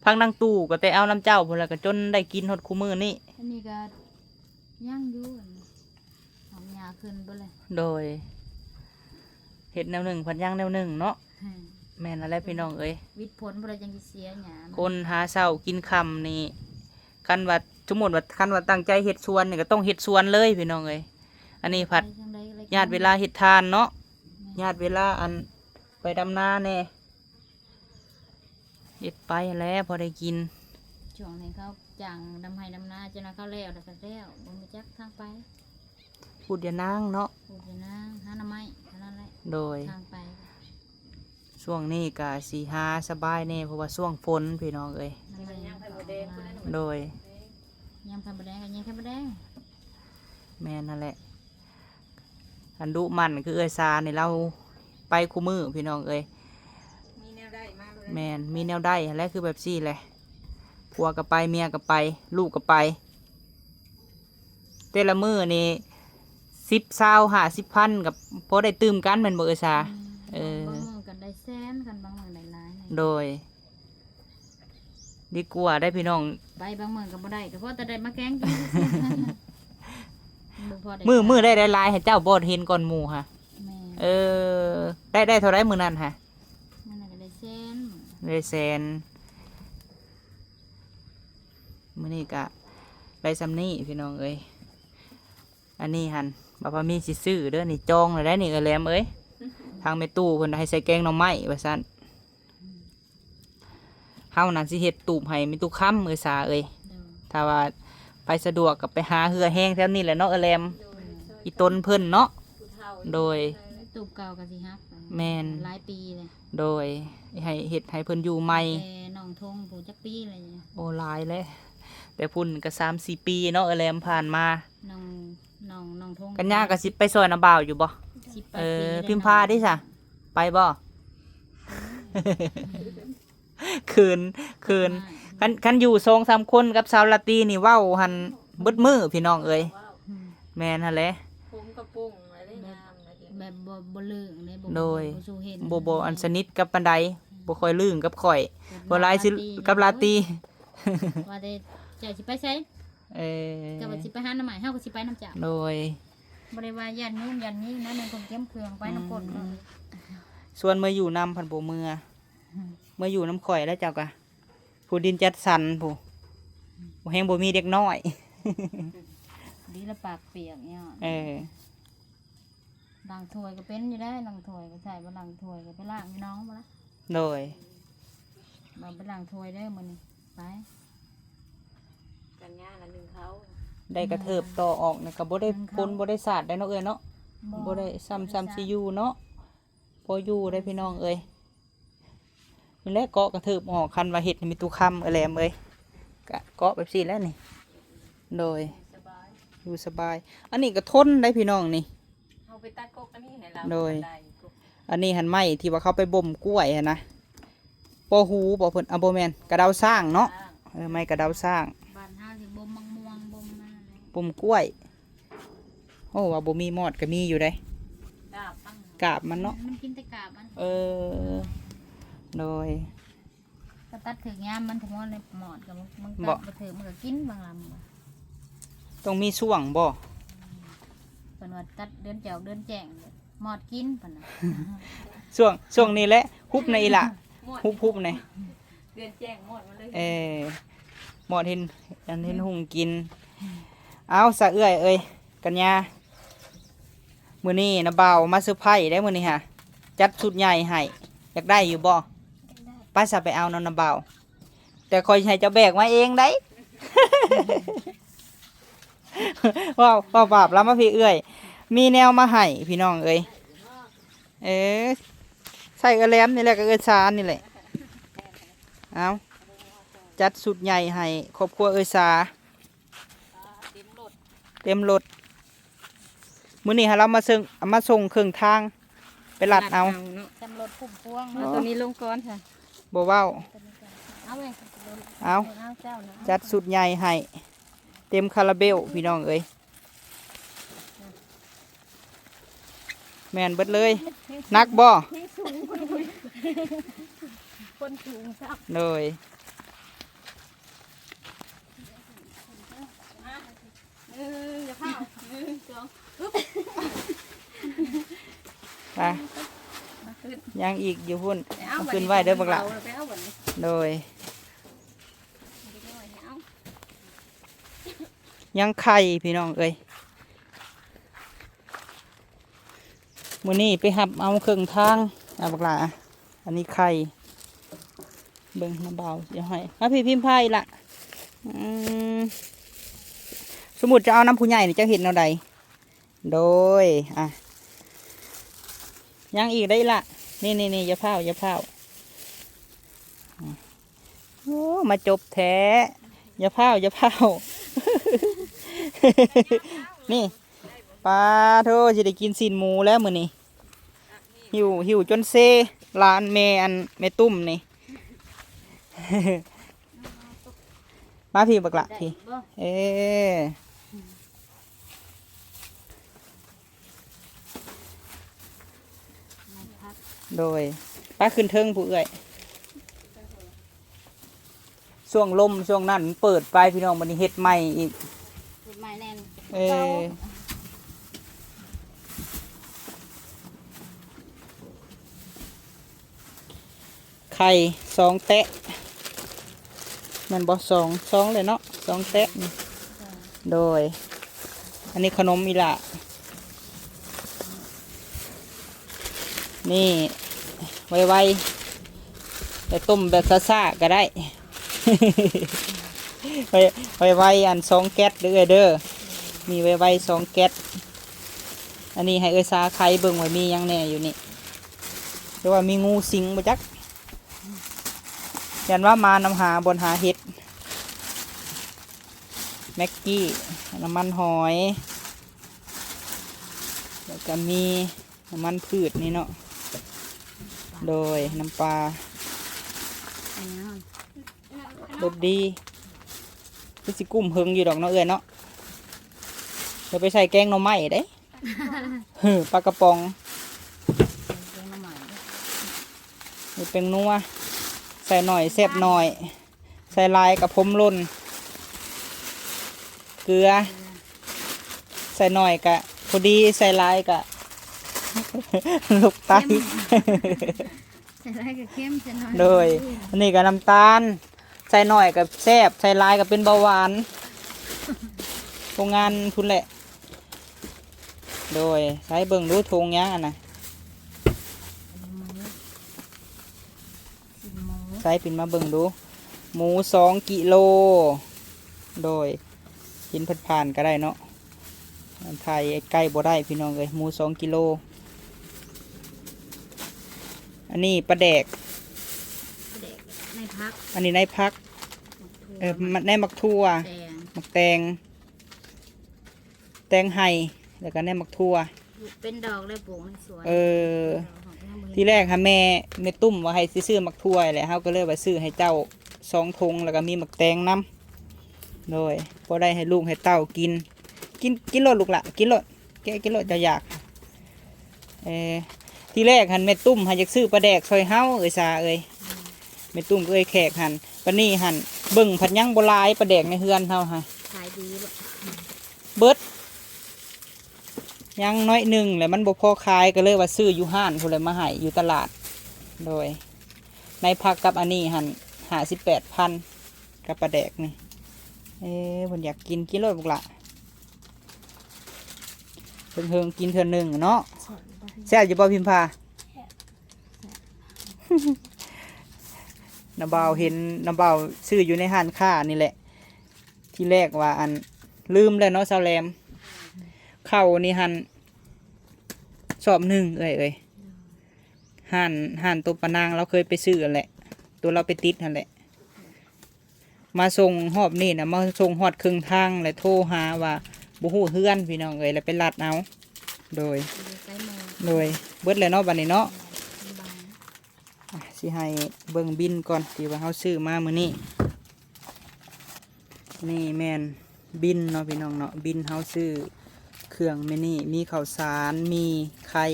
ຜັກນາງຕູ້ກໍແຕ່ເອົານຳເຈົ້າພຸ້ນ ແລ້ວກໍຈົນໄດ້ກິນຮອດຄູ່ມື້ນີ້. ອັນນີ້ກໍຍັງຢູ່ ອັນນີ້ ຫອມຫຍ້າຂຶ້ນເບິດເລີຍ. ໂດຍ. ເຮັດແນວໜຶ່ງພັດຍັງແນວໜຶ່ງເນາະ. ແມ່ນ. ແມ່ນແລ້ວແຫຼະ ພີ່ນ້ອງເອີຍ. ວິດຝົນພຸ້ນລະຈັ່ງຊິເສຍຫຍ້າ. ຄົນຫາເຊົ້າກິນຄ່ຳນີ້ ຄັນວ່າ ສົມມຸດວ່າ ຄັນວ່າຕັ້ງໃຈເຮັດສວນນີ້ ກໍຕ້ອງເຮັດສວນເລີຍ ພີ່ນ້ອງເອີຍ. ອັນນີ້ພັດຍາດເວລາເຮັດທານເນາະ. ແມ່ນ. ຍາດເວລາ ອັນ ໄປດຳນາແດ່. ເຮັດໄປຫັ້ນແຫຼະ ພໍໄດ້ກິນ. ຊ່ວງນີ້ເຂົາຈ້າງດຳໄຮ່ດຳນາ ຈົນວ່າເຂົາແລ້ວ ແລ້ວກໍແລ້ວ ບໍ່ຮູ້ຈັກທາງໄປ. ພູດຢານາງເນາະ. ປູກຢານາງ ຫາໜໍ່ໄມ້ເທົ່ານັ້ນແຫຼະ. ໂດຍ. ທາງໄປ ຊ່ວງນີ້ກະຊິຫາສະບາຍແດ່ ເພາະວ່າຊ່ວງຝົນ ພີ່ນ້ອງເອີຍ. ໂດຍ. ຍາມໄຂ່ມົດແດງກໍຍິງໄຂ່ມົດແດງ. ແມ່ນຫັ້ນແຫຼະ. ອັນດຸໝັ່ນຄືເອື້ອຍສານີ້ ລາວໄປຄູ່ມື້ ພີ່ນ້ອງເອີຍ. ມີແນວໄດ້ມາເລີຍ. ແມ່ນ. ມີແນວໄດ້ຫັ້ນແຫຼະ ຄືແບບຊີ້ແຫຼະ. ຜົວກໍໄປ ເມຍກໍໄປ ລູກກໍໄປ. ແຕ່ລະມື້ນີ້ ສິບ ຊາວ ຫ້າສິບພັນ ກໍພໍໄດ້ຕື່ມກັນແມ່ນບໍ່ເອື້ອຍສາ? ອືມ. ເອີ. ບາງມື້ກໍໄດ້ແສນ ຄັນບາງມື້ໄດ້ຫຼາຍ. ໂດຍ. ດີກວ່າໄດ໋ພີ່ນ້ອງ. ໄປບາງມື້ກໍບໍ່ໄດ້ ກໍພໍແຕ່ໄດ້ມາແກງກິນ. ບໍ່ພໍໄດ້ ມື້ ມື້ໄດ້ຫຼາຍໆໃຫ້ເຈົ້າບໍ່ ເຫັນກ່ອນໝູ່ຫະ. ແມ່ນ ເອີ ໄດ້ ໄດ້ເທົ່າໃດມື້ນັ້ນຫະ? ມື້ນັ້ນກໍໄດ້ແສນ ໄດ້ແສນ. ມື້ນີ້ກະໄດ້ຊ່ຳນີ້ພີ່ນ້ອງເອີຍ. ອັນນີ້ຫັ້ນ ບ່າວພາມີຊິຊື້ເດີ ນີ້ຈອງແລ້ວໄດ໋ນີ້ ເອື້ອຍແຫຼມເອີຍ. ທາງແມ່ຕູ້ເພິ່ນໃຫ້ໃສ່ແກງໜໍ່ໄມ້ວ່າຊັ້ນ. ເຮົານັ້ນຊິເຮັດຕູບໃຫ້ແມ່ຕູ້ຄຳ ເອື້ອຍສາເອີຍ. ໂດຍ ຖ້າວ່າໃຜສະດວກກໍໄປຫາເຫື່ອແຮງແຖວນີ້ແຫຼະເນາະ ເອື້ອຍແຫຼມ. ໂດຍ ອີຕົນເພິ່ນເນາະ. ຜູ້ເຖົ້າ ໂດຍ ຕູບເກົ່າກໍຊິຫັກໄປ. ແມ່ນ ຫຼາຍປີແລ້ວ. ໂດຍ ໃຫ້ເຮັດໃຫ້ເພິ່ນຢູ່ໃໝ່. ແຕ່ນ້ອງທົງຜູ້ຈັກປີແລ້ວ? ໂອ້ ຫຼາຍແລ້ວ ແຕ່ພຸ້ນກໍສາມສີ່ປີເນາະ ເອື້ອຍແຫຼມ ຜ່ານມາ. ນ້ອງ ນ້ອງ ນ້ອງທົງ ກັນຍາກໍຊິໄປຊ່ອຍນ້າບ່າວຢູ່ບໍ່? ສິບປາຍ ເອີ ປີແລ້ວ. ພິມພາເດ້ຊະ ໄປບໍ່? ເຂີນ ເຂີນ. ຄັນ ຄັນຢູ່ສອງສາມຄົນກັບສາວລາຕີນີ້ ເວົ້າຫັ້ນເບິດມື້ພີ່ນ້ອງເອີຍ. ອືມ ແມ່ນຫັ້ນແຫຼະ ຜົມກະປຸ້ງໄວ້ໄດ້ງາມ ແບບ ແບບບໍ່ ບໍ່ລຶ້ງເດ້. ໂດຍ ບໍ່ສູ່ເຫັນ ບໍ່ ບໍ່ອັນສະໜິດກັບປານໃດ. ອືມ ບໍ່ຄ່ອຍລຶ້ງກັບຂ້ອຍ ແບບ ສ່ວນຫຼາຍຊິ ລາຕີ ກັບລາຕີ. ວ່າແຕ່ເຈົ້າຊິໄປໃສ? ເອີ ເຈົ້າວ່າຊິໄປຫາໜໍ່ໄມ້ ເຮົາກໍຊິໄປນຳເຈົ້າ. ໂດຍ ບໍ່ໄດ້ວ່າຢ້ານງູຢ້ານງີນະ ແມ່ນຄົນກຽມເຄື່ອງໄປນຳກົນ. ອືມ ເນາະ ຊວນເມືອຢູ່ນຳພັດບໍ່ເມືອ. ອືມ ເມືອຢູ່ນຳຂ້ອຍແລ້ວເຈົ້າກະ ຜູ້ດິນຈັດສັນຜູ້ ແຮງບໍ່ມີເດັກນ້ອຍ. ດີລະປາກປຽກເນາະ. ເອີ ລ້າງຖ້ວຍກໍເປັນຢູ່ໄດ໋ ລ້າງຖ້ວຍກໍໃຊ້ ບໍ່ລ້າງຖ້ວຍກໍໄປລ້າງຢູ່ໜອງພຸ້ນລະ. ໂດຍ ບໍ່ໄປລ້າງຖ້ວຍເດີມື້ນີ້ ໄປ ກັນຍາລະໜຶ່ງເຂົ້າ. ໄດ້ກະເທີບຕໍ່ອອກນີ້ກໍບໍ່ໄດ້ ໜຶ່ງເຂົ້າ ຝົນບໍ່ໄດ້ສາດໄດ໋ເນາະເອື້ອຍເນາະ. ບໍ່ ບໍ່ໄດ້ຊ້ຳ ບໍ່ໄດ້ ຊ້ຳຊິຢູ່ເນາະ ພໍຢູ່ໄດ໋ພີ່ນ້ອງເອີຍ. ນີ້ແຫຼະ ເກາະກະເທີບອອກ ຄັນວ່າເຮັດໃຫ້ແມ່ຕູ້ຄຳ ເອື້ອຍແຫຼມເອີຍ ກະເກາະແບບຊີ້ແຫຼະນີ້. ໂດຍ ສະບາຍ ຢູ່ສະບາຍ. ອັນນີ້ກະທົນໄດ໋ພີ່ນ້ອງນີ້ ເຮົາໄປຕັດກົກອັນນີ້ໃຫ້ລາວ. ໂດຍ ອັນນີ້ຫັ້ນໄມ້ທີ່ວ່າເຂົາໄປບົ່ມກ້ວຍຫັ້ນນະ ປໍຫູບໍ່ເພິ່ນ ອ່າ ບໍ່ແມ່ນ ກະເດົາຊ້າງເນາະ. ເອີ ໄມ້ກະເດົາຊ້າງ ບ້ານເຮົາຊິບົ່ມໝາກມ່ວງ ບົ່ມນາ ບົ່ມກ້ວຍ. ໂອ້ ວ່າບໍ່ມີມອດກໍມີຢູ່ເດ້ ກາບມັນ ກາບມັນເນາະ. ມັນກິນແຕ່ກາບມັນ. ເອີ ໂດຍ ກໍຕັດຖືກຍາມມັນ ຖ້າມັນມອດກໍມັນ ມັນ ບໍ່ ຕັດບໍ່ຖືກ ມັນກໍກິນບາງລຳ. ຕ້ອງມີຊ່ວງບໍ່? ເພິ່ນວ່າຕັດເດືອນຈອກເດືອນແຈ້ງ ມອດກິນເພິ່ນນະ. ຊ່ວງ ຊ່ວງນີ້ແຫຼະ ຮຸບໃນອີ່ຫຼະ ມອດ ຮຸບ ຮຸບໃນ ເດືອນແຈ້ງມອດມາເລີຍ. ເອີ ມອດເຫັນ ອັນເຫັນຮຸ່ງກິນ. ເອົາຊະເອື້ອຍເອີຍ ກັນຍາ ມື້ນີ້ນະບ່າວມາເຊີໄພເດ້ມື້ນີ້ຫະ ຈັດຊຸດໃຫຍ່ໃຫ້. ຢາກໄດ້ຢູ່ບໍ່? ໄປຊະ ໄປເອົານຳນະບ່າວ ແຕ່ຂ້ອຍໃຫ້ເຈົ້າແບກມາເອງໄດ໋. ເວົ້າ ເວົ້າບາບລາວມາພີ້ເອື້ອຍ ມີແນວມາໃຫ້ພີ່ນ້ອງເອີຍ. ເອີ ໃສ່ເອື້ອຍແຫຼມນີ້ແຫຼະ ກັບເອື້ອຍຊານີ້ແຫຼະ. ເອົາ ຈັດຊຸດໃຫຍ່ໃຫ້ຄອບຄົວເອື້ອຍຊາ ເຕັມລົດ ເຕັມລົດ. ມື້ນີ້ຫາລາວມາເຊິ່ງ ມາສົ່ງເຄິ່ງທາງ ໄປລັດເອົາ ລັດເອົາເນາະ ຈຳລົດພຸ້ມພວງ. ເອົາ ເນາະ ຕົວນີ້ລົງກ່ອນຊະ ບໍ່ເວົ້າ. ເອົາເວີຍ ເອົາ ເອົາເຈົ້ານະ ຈັດຊຸດໃຫຍ່ໃຫ້ ເຕັມຄາລາເບວພີ່ນ້ອງເອີຍ. ແມ່ນເບິດເລີຍ. ໜັກບໍ່? ຄົນສູງຊະ. ໂດຍ ໜຶ່ງ ຢ່າຟ້າວ ໜຶ່ງ ສອງ ອຶບ ໄປ ຍັງອີກຢູ່ພຸ້ນ ເອົາ ເອົາຂຶ້ນໄວ້ເດີບັກຫຼ້າ. ໂດຍ ຍັງໄຂ່ພີ່ນ້ອງເອີຍ. ມື້ນີ້ໄປຮັບເອົາເຄິ່ງທາງ ອາ ບັກຫຼ້າ ອັນນີ້ໄຂ່ ເບິ່ງນະບ່າວຊິເອົາໃຫ້. ມາພີ້ພິມພາອີ່ຫຼະ. ອືມ ສົມມຸດຈະເອົານຳຜູ້ໃຫຍ່ນີ້ ເຈົ້າເຮັດແນວໃດ? ໂດຍ ອາ ຍັງອີກໄດ໋ອີ່ຫຼະ. ນີ້ໆໆ ຢ່າຟ້າວ ຢ່າຟ້າວ. ໂອ້ ມາຈົບແທ້ ຢ່າພ້າວ ຢ່າພ້າວ. ນີ້ ປາໂທ ຊິໄດ້ກິນຊີ້ນໝູແລ້ວມື້ນີ້. ຫິວ ຫິວຈົນເຊ ຫຼານແມ່ ອັນ ແມ່ຕຸ້ມນີ້. ມາພີ້ບັກຫຼະ ໄດ້ ພີ້ ບໍ່? ເອີ. ໂດຍ ໄປຂຶ້ນເທິງຜູ້ເອື້ອຍ. ຊ່ວງລົມຊ່ວງນັ້ນມັນເປີດໄປພີ່ນ້ອງ ບັດນີ້ເຮັດໃໝ່ອີກ ເຮັດໃໝ່ແນ່ນ. ເອີ ເກົ່າ ໄຂ່ສອງແຕະ ແມ່ນບໍ່? ສອງ ສອງເລີຍເນາະ ສອງແຕະນີ້. ໂດຍ ອັນນີ້ຂະໜົມອີ່ຫຼ້າ ນີ້ ໄວໆ ແຕ່ຕົ້ມແບບຊ້າໆກໍໄດ້ ໄວໄວໆ ອັນສອງແກັດເດີ້ເອື້ອຍເດີ້ ມີໄວໆ ສອງແກັດ. ອັນນີ້ໃຫ້ເອື້ອຍສາໄຂເບິ່ງວ່າມີຫຍັງແດ່ຢູ່ນີ້ ຫຼືວ່າມີງູສິງບໍ່ຈັກ. ຢ້ານວ່າມານຳຫາບ່ອນຫາເຫັດ. ແມັກກີ້ ນ້ຳມັນຫອຍ ແລ້ວກໍມີນ້ຳມັນພືດນີ້ເນາະ. ໂດຍ ນ້ຳປາ ລົດດີ. ຄືຊິກຸ້ມເຫິງຢູ່ດອກເນາະເອື້ອຍເນາະ. ດຽວໄປໃສ່ແກງໜໍ່ໄມ້ເດ້. ປາກະປ໋ອງ ແກງໜໍ່ໄມ້ ມີແປ້ງນົວ ໃສ່ໜ້ອຍແຊບໜ້ອຍ ໃສ່ຫຼາຍກະພົມຫຼົ່ນ. ເກືອ ໃສ່ໜ້ອຍກະພໍດີ ໃສ່ຫຼາຍກະ ໂລກໄຕ ເຂັ້ມ ໃສ່ຫຼາຍກະເຄັມ ໃສ່ໜ້ອຍ ໂດຍ ອັນນີ້ກະນ້ຳຕານ ໃສ່ໜ້ອຍກະແຊບ ໃສ່ຫຼາຍກະເປັນເບົາຫວານ. ໂຮງງານພຸ້ນແຫຼະ. ໂດຍ ໃສ່ເບິ່ງດູ ຖົງຫຍັງອັນນະ ໃສ່ປິ່ນມາເບິ່ງດູ. ໝູສອງກິໂລ ໂດຍ ເຫັນຜ່ານໆກໍໄດ້ເນາະ ຖ່າຍໃກ້ບໍ່ໄດ້ພີ່ນ້ອງເອີຍ. ໝູສອງກິໂລ. ອັນນີ້ປາແດກ ປາແດກໃນຜັກ ອັນນີ້ໃນຜັກ ໝາກຖົ່ວ ເອີ ໃນໝາກຖົ່ວ ແຕງ ໝາກແຕງ ແຕງໄຮ່ ແລ້ວກໍແນມໝາກຖົ່ວ ເປັນດອກແລ້ວປູກໃນສວນ. ເອີ ເປັນດອກ ຍັງບໍ່ເຫັນ ທີແລກຫາແມ່ ແມ່ຕຸ້ມວ່າໃຫ້ຊິຊື້ໝາກຖົ່ວແຫຼະ ເຮົາກໍເລີຍວ່າຊື້ໃຫ້ເຈົ້າສອງຖົງ ແລ້ວກໍມີໝາກແຕງນຳ. ໂດຍ ພໍໄດ້ໃຫ້ລູກໃຫ້ເຕົ້າກິນ. ກິນ ກິນໂລດລູກຫຼະ ກິນໂລດ ແກະກິນໂລດ ເຈົ້າຢາກ. ເອີ ທີແລກຫັ້ນແມ່ຕຸ້ມຫາຢາກຊື້ປາແດກຊ່ອຍເຮົາເອີຍສາເອີຍ ແມ່ຕຸ້ມເອີຍແຂກຫັ້ນ. ປານນີ້ຫັ້ນເບິ່ງພັດຍັງບໍ່ຫຼາຍ ປາແດກໃນເຮືອນເຮົາຫັ້ນ ຂາຍດີບໍ່? ເບິດ ຍັງໜ້ອຍໜຶ່ງແຫຼະ ມັນບໍ່ພໍຂາຍ ກໍເລີຍວ່າຊື້ຢູ່ຮ້ານພຸ້ນແຫຼະ ມາໃຫ້ຢູ່ຕະຫຼາດ. ໂດຍ ໃນຜັກກັບອັນນີ້ຫັ້ນ ຫ້າສິບແປດພັນ ກັບປາແດກນີ້. ເອີ ເພິ່ນຢາກກິນ ກິນໂລດລູກຫຼະ ເຫິງໆກິນເທື່ອໜຶ່ງເນາະ. ແຊບຢູ່ບໍ່ພິມພາ? ນ້າບ່າວເຫັນ ນ້າບ່າວຊື້ຢູ່ໃນຮ້ານຄ້ານີ້ແຫຼະ. ທີແລກວ່າອັນ ລືມແລ້ວເນາະສາວແຫຼມ ເຂົ້ານີ້ຫັ້ນ ສອບໜຶ່ງເອື້ອຍເອີຍ. ຮ້ານ ຮ້ານໂຕປານາງລາວເຄີຍໄປຊື້ຫັ້ນແຫຼະ ໂຕລາວໄປຕິດຫັ້ນແຫຼະ. ມາສົ່ງຮອບນີ້ນະ ມາສົ່ງຮອດເຄິ່ງທາງ ແລ້ວໂທຫາວ່າບໍ່ຮູ້ເຮືອນພີ່ນ້ອງເອີຍ ແລ້ວໄປລັດເອົາ. ໂດຍ ໂດຍ ເບິດແລ້ວເນາະບາດນີ້ເນາະ. ອ່ະ ຊິໃຫ້ເບິ່ງບິນກ່ອນ ທີ່ວ່າເຮົາຊື້ມາມື້ນີ້. ນີ້ແມ່ນບິນເນາະພີ່ນ້ອງເນາະ ບິນເຮົາຊື້ເຄື່ອງມື້ນີ້ ມີເຂົ້າສານ ມີໄຂ່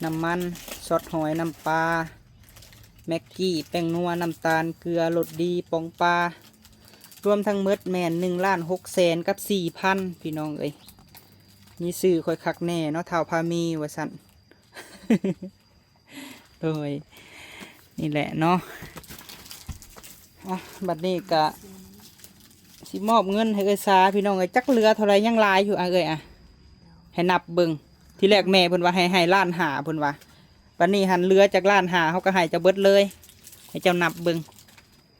ນ້ຳມັນ ຊອດຫອຍ ນ້ຳປາ ແມັກກີ້ ແປ້ງນົວ ນ້ຳຕານ ເກືອ ລົດດີ ປອງປາ ລວມທັງໝົດແມ່ນໜຶ່ງລ້ານຫົກແສນກັບສີ່ພັນ ພີ່ນ້ອງເອີຍ. ມີຊື່ຂ້ອຍຄັກແນ່ເນາະ ທ້າວພາມີວ່າຊັ້ນ. ໂດຍ ນີ້ແຫຼະເນາະ. ອ່ະ ບັດນີ້ກະຊິມອບເງິນໃຫ້ເອື້ອຍສາພີ່ນ້ອງເອີຍ ຈັກເຫຼືອເທົ່າໃດ ຍັງຫຼາຍຢູ່ ອ່ະ ເອື້ອຍ ອ່ະ ໃຫ້ນັບເບິ່ງ. ທີແລກແມ່ເພິ່ນວ່າໃຫ້ ໃຫ້ລ້ານຫ້າ ເພິ່ນວ່າ ບັດນີ້ຫັ້ນເຫຼືອຈາກລ້ານຫ້າ ເຮົາກໍໃຫ້ເຈົ້າເບິດເລີຍ ໃຫ້ເຈົ້ານັບເບິ່ງ.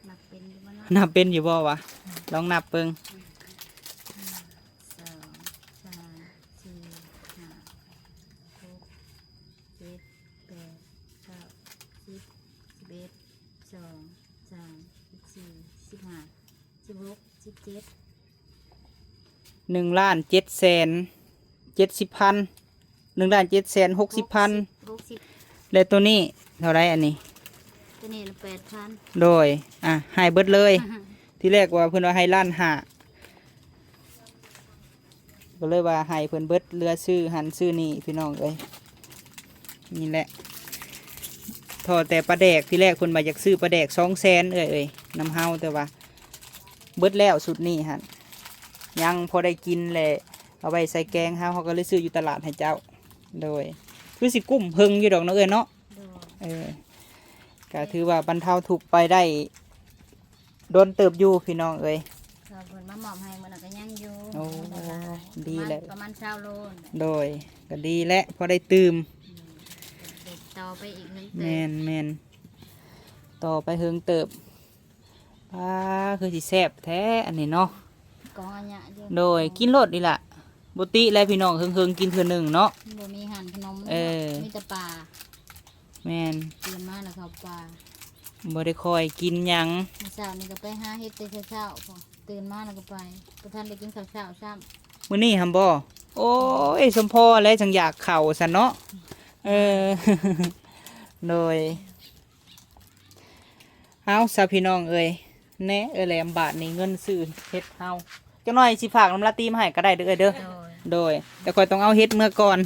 ນັບເປັນຢູ່ບໍ່ເນາະ? ນັບເປັນຢູ່ບໍ່ວະ? ອືມ ລອງນັບເບິ່ງ. ອືມ ໜຶ່ງ ສອງ ສາມ ສີ່ ຫ້າ ຫົກ ເຈັດ ແປດ ເກົ້າ ສິບ ສິບເອັດ ສິບສອງ ສິບສາມ ສິບສີ່ ສິບຫ້າ ສິບຫົກ ສິບເຈັດ ໜຶ່ງລ້ານເຈັດແສນເຈັດສິບພັນ ໜຶ່ງລ້ານເຈັດແສນຫົກສິບພັນ ຫົກສິບ ແລະ ໂຕນີ້ເທົ່າໃດອັນນີ້? ໂຕນີ້ລະແປດພັນ. ໂດຍ ອ່ະ ໃຫ້ເບິດເລີຍ. ທີແລກວ່າເພິ່ນວ່າໃຫ້ລ້ານຫ້າ ກໍເລີຍວ່າໃຫ້ເພິ່ນເບິດ ເຫຼືອຊື້ຫັ້ນຊື້ນີ້ພີ່ນ້ອງເອີຍ. ນີ້ແຫຼະ ທໍ່ແຕ່ປາແດກ ທີແລກເພິ່ນວ່າຢາກຊື້ປາແດກສອງແສນ ເອື້ອຍເອີຍ ນຳເຮົາ ແຕ່ວ່າເບິດແລ້ວຊຸດນີ້ຫັ້ນ ຍັງພໍໄດ້ກິນແຫຼະ ເອົາໄວ້ໃສ່ແກງເຮົາ ເຮົາກໍເລີຍຊື້ຢູ່ຕະຫຼາດໃຫ້ເຈົ້າ. ໂດຍ ຄືຊິກຸ້ມເພິງຢູ່ດອກເນາະເອື້ອຍເນາະ. ໂດຍ ເອີ ກໍຖືວ່າບັນເທົາທຸກໄປໄດ້ດົນເຕີບຢູ່ພີ່ນ້ອງເອີຍ. ເຂົາເພິ່ນມາມອບໃຫ້ມື້ນັ້ນກໍຍັງຢູ່ ໂອ້ ບໍ່ຫຼາຍ ດີແຫຼະ ປະມານຊາວໂລ. ໂດຍ ກໍດີແຫຼະ ພໍໄດ້ຕື່ມ ອືມ ກໍໄດ້ຕໍ່ໄປອີກເຖິງເຕີບ. ແມ່ນໆ ຕໍ່ໄປເຖິງເຕີບ. ອ່າ ຄືຊິແຊບແທ້ອັນນີ້ເນາະ ກອງອາຍະຢູ່. ໂດຍ ກິນໂລດນີ້ລະ ບໍ່ຕິແຫຼະພີ່ນ້ອງ ເຮິງໆ ກິນເທື່ອໜຶ່ງເນາະ. ບໍ່ມີຮ້ານຂະໜົມ ເອີ ມີແຕ່ປາ. ແມ່ນ ຕື່ນມາແລ້ວເຂົ້າປ່າ ບໍ່ໄດ້ຄ່ອຍກິນຫຍັງ. ມື້ເຊົ້ານີ້ກໍໄປຫາເຫັດແຕ່ເຊົ້າໆ ພຸ້ນ ຕື່ນມາແລ້ວກໍໄປ ບໍ່ທັນໄດ້ກິນເຂົ້າເຊົ້າຊ້ຳ. ມື້ນີ້ຫັ້ນບໍ່? ໂອ້ຍ ສົມພໍແຫຼະ ຈັ່ງຢາກເຂົ້າຊັ້ນເນາະ. ເອີ ໂດຍ. ເອົາຊະພີ່ນ້ອງເອີຍ ແນ່ ເອື້ອຍແຫຼມ ບາດນີ້ເງິນຊື້ເຫັດເຮົາ ຈັກໜ້ອຍຊິຝາກນຳລາຕີມາໃຫ້ກໍໄດ້ເດີເອື້ອຍເດີ. ໂດຍ ໂດຍ ແຕ່ຂ້ອຍຕ້ອງເອົາເຫັດເມືອກ່ອນ.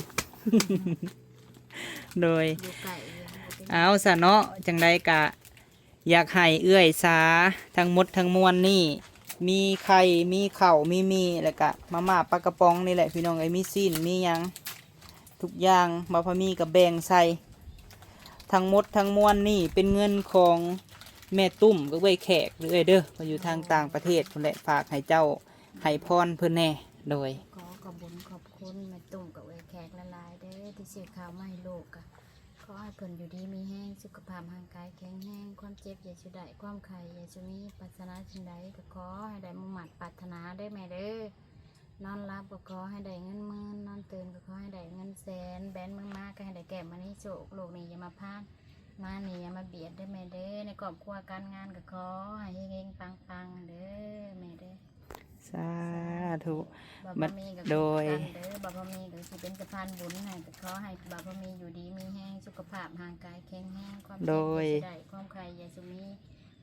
ໂດຍ ຢູ່ໃກ້ຢູ່ ເອົາຊະເນາະ ຈັ່ງໃດກະຢາກໃຫ້ເອື້ອຍສາ ທັງໝົດທັງມວນນີ້ ມີໄຂ່ ມີເຂົ້າ ມີໝີ່ ແລ້ວກະມາມ່າປາກະປ໋ອງນີ້ແຫຼະພີ່ນ້ອງເອີຍ ມີຊີ້ນ ມີຫຍັງ ທຸກຢ່າງ ບ່າວພາມີກໍແບ່ງໃສ່. ທັງໝົດທັງມວນນີ້ເປັນເງິນຂອງແມ່ຕຸ້ມກັບເອື້ອຍແຂກເດີເອື້ອຍເດີ ເພິ່ນຢູ່ທາງຕ່າງປະເທດພຸ້ນແຫຼະ ຝາກໃຫ້ເຈົ້າໃຫ້ພອນເພິ່ນແດ່. ໂດຍ ຂໍຂອບບຸນຂອບຄຸນແມ່ຕຸ້ມກັບເອື້ອຍແຂກຫຼາຍໆເດີ ທີ່ຊື້ເຂົ້າມາໃຫ້ລູກ. ກໍຂໍໃຫ້ເພິ່ນຢູ່ດີມີແຮງ ສຸຂະພາບຮ່າງກາຍແຂງແຮງ ຄວາມເຈັບຢ່າສູ່ໄດ້ ຄວາມໄຂ້ຢ່າສູ່ມີ ປາດຖະໜາສິ່ງໃດກໍຂໍໃຫ້ໄດ້ມຸ່ງມາດປາດຖະໜາເດີແມ່ເດີ. ນອນຫຼັບກໍຂໍໃຫ້ໄດ້ເງິນໝື່ນ ນອນຕື່ນກໍຂໍໃຫ້ໄດ້ເງິນແສນ ແບນມືມາກໍໃຫ້ໄດ້ແກ້ວມະນີໂຊກ ລູກໜີ້ຢ່າມາພານ ມາໜີ້ຢ່າມາບຽດເດີແມ່ເດີ. ໃນຄອບຄົວການງານກໍຂໍໃຫ້ເຮັງໆປັງໆເດີແມ່ເດີ. ສາທຸ ບ່າວພາມີກໍ ໂດຍ ຄືກັນເດີ ບ່າວພາມີກໍຊິເປັນສະພານບຸນໃຫ້ ກໍຂໍໃຫ້ບ່າວພາມີຢູ່ດີມີແຮງ ສຸຂະພາບຮ່າງກາຍແຂງແຮງ ຄວາມເຈັບ ໂດຍ ຢ່າສູ່ໄດ້ ຄວາມໄຂ້ຢ່າສູ່ມີ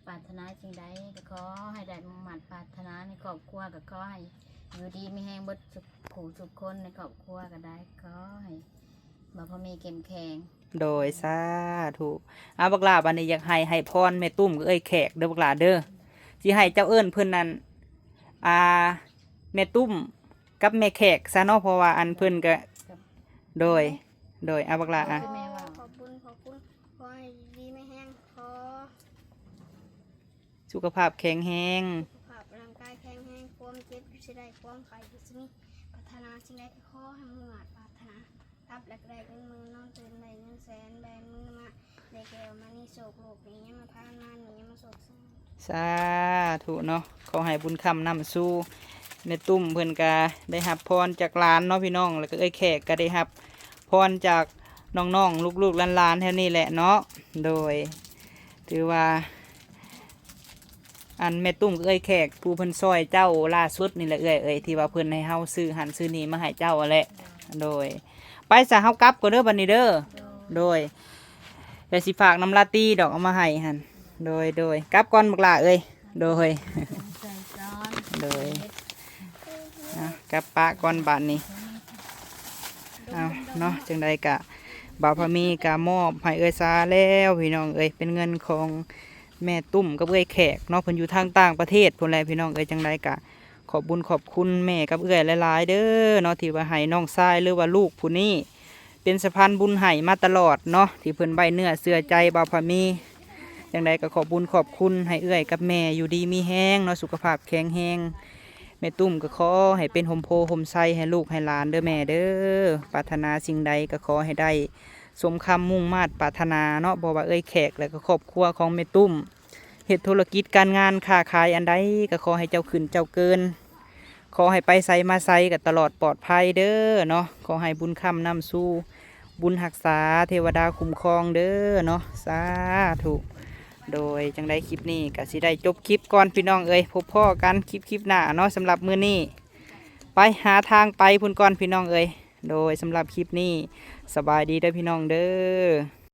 ປາດຖະໜາສິ່ງໃດກໍຂໍໃຫ້ໄດ້ມຸ່ງມາດປາດຖະໜາ ໃນຄອບຄົວກໍຂໍໃຫ້ຢູ່ດີມີແຮງເບິດທຸກຜູ້ທຸກຄົນ ໃນຄອບຄົວກໍໄດ້ ຂໍໃຫ້ບ່າວພາມີເຂັ້ມແຂງ. ໂດຍ ສາທຸ. ອາ ບັກຫຼ້າ ບາດນີ້ຢາກໃຫ້ ໃຫ້ພອນແມ່ຕຸ້ມກັບເອື້ອຍແຂກເດີບັກຫຼ້າເດີ ຊິໃຫ້ເຈົ້າເອີ້ນເພິ່ນນັ້ນ ອາ ແມ່ຕຸ້ມກັບແມ່ແຂກຊະເນາະ ເພາະວ່າອັນເພິ່ນກະ ໂດຍ ໂດຍ ອາ ບັກຫຼ້າ ອາ ແມ່ເວົ້າ ຂອບບຸນຂອບຄຸນ ຂໍໃຫ້ຢູ່ດີມີແຮງ ຂໍ ສຸຂະພາບແຂງແຮງ ສຸຂະພາບຮ່າງກາຍແຂງແຮງ ຄວາມເຈັບຢ່າສູ່ໄດ້ ຄວາມໄຂ້ຢ່າສູ່ມີ ປາດຖະໜາສິ່ງໃດກໍຂໍໃຫ້ມຸ່ງມາດປາດຖະໜາ ຫຼັບແລ້ວກໍໄດ້ເງິນໝື່ນ ນອນຕື່ນໄດ້ເງິນແສນ ແບນມືມາໄດ້ແກ້ວມະນີໂຊກ ລູກໜີ້ຢ່າມາພານ ມາໜີ້ຢ່າມາໂຊກຊາ. ສາທຸເນາະ ຂໍໃຫ້ບຸນຄ້ຳນຳຊູ ແມ່ຕຸ້ມເພິ່ນກະໄດ້ຮັບພອນຈາກຫຼານເນາະພີ່ນ້ອງ ແລ້ວກໍເອື້ອຍແຂກກໍໄດ້ຮັບພອນຈາກນ້ອງໆ ລູກໆ ຫຼານໆ ແຖວນີ້ແຫຼະເນາະ. ໂດຍ ຖືວ່າ ອັນແມ່ຕຸ້ມກັບເອື້ອຍແຂກ ຜູ້ເພິ່ນຊ່ອຍເຈົ້າລ່າສຸດນີ້ແຫຼະເອື້ອຍເອີຍ ທີ່ວ່າເພິ່ນໃຫ້ເຮົາຊື້ຫັ້ນຊື້ນີ້ມາໃຫ້ເຈົ້າຫັ້ນແຫຼະ. ໂດຍ ໄປຊະ ເຮົາກັບກ່ອນເດີບັດນີ້ເດີ. ໂດຍ ແຕ່ຊິຝາກນຳລາຕີດອກ ເອົາມາໃຫ້ຫັ້ນ. ໂດຍ ໂດຍ ກັບກ່ອນບັກຫຼ້າເອີຍ. ໂດຍ ໃສ່ກ່ອນ ໂດຍ ອ່ະ ກັບປະກ່ອນບາດນີ້. ເອົາເນາະ ຈັ່ງໃດກະບ່າວພາມີກະມອບໃຫ້ເອື້ອຍສາແລ້ວພີ່ນ້ອງເອີຍ ເປັນເງິນຂອງແມ່ຕຸ້ມກັບເອື້ອຍແຂກເນາະ ເພິ່ນຢູ່ທາງຕ່າງປະເທດພຸ້ນແຫຼະພີ່ນ້ອງເອີຍ. ຈັ່ງໃດກະຂອບບຸນຂອບຄຸນແມ່ກັບເອື້ອຍຫຼາຍໆເດີເນາະ ທີ່ວ່າໃຫ້ນ້ອງຊາຍ ຫຼືວ່າລູກຜູ້ນີ້ ເປັນສະພານບຸນໃຫ້ມາຕະຫຼອດເນາະ ທີ່ເພິ່ນໄວ້ເນື້ອເຊື່ອໃຈບ່າວພາມີ. ຈັ່ງໃດກໍຂອບບຸນຂອບຄຸນ ໃຫ້ເອື້ອຍກັບແມ່ຢູ່ດີມີແຮງເນາະ ສຸຂະພາບແຂງແຮງ. ແມ່ຕຸ້ມກໍຂໍໃຫ້ເປັນຮົ່ມໂພຮົ່ມໄຊໃຫ້ລູກໃຫ້ຫຼານເດີແມ່ເດີ. ປາດຖະໜາສິ່ງໃດກໍຂໍໃຫ້ໄດ້ສົມຄຳມຸ່ງມາດປາດຖະໜາເນາະ ບໍ່ວ່າເອື້ອຍແຂກ ແລະກໍຄອບຄົວຂອງແມ່ຕຸ້ມ ເຮັດທຸລະກິດການງານຄ້າຂາຍອັນໃດ ກໍຂໍໃຫ້ເຈົ້າຂຶ້ນເຈົ້າເກີນ ຂໍໃຫ້ໄປໃສມາໃສກໍຕະຫຼອດປອດໄພເດີເນາະ. ຂໍໃຫ້ບຸນຄ້ຳນຳຊູ ບຸນຮັກສາ ເທວະດາຄຸ້ມຄອງເດີເນາະ. ສາທຸ. ໂດຍ ຈັ່ງໃດຄລິບນີ້ກໍຊິໄດ້ຈົບຄລິບກ່ອນພີ່ນ້ອງເອີຍ ພົບພໍ້ກັນຄລິບ ຄລິບໜ້າເນາະ. ສຳລັບມື້ນີ້ໄປຫາທາງໄປພຸ້ນກ່ອນພີ່ນ້ອງເອີຍ. ໂດຍ ສຳລັບຄລິບນີ້ ສະບາຍດີເດີພີ່ນ້ອງເດີ.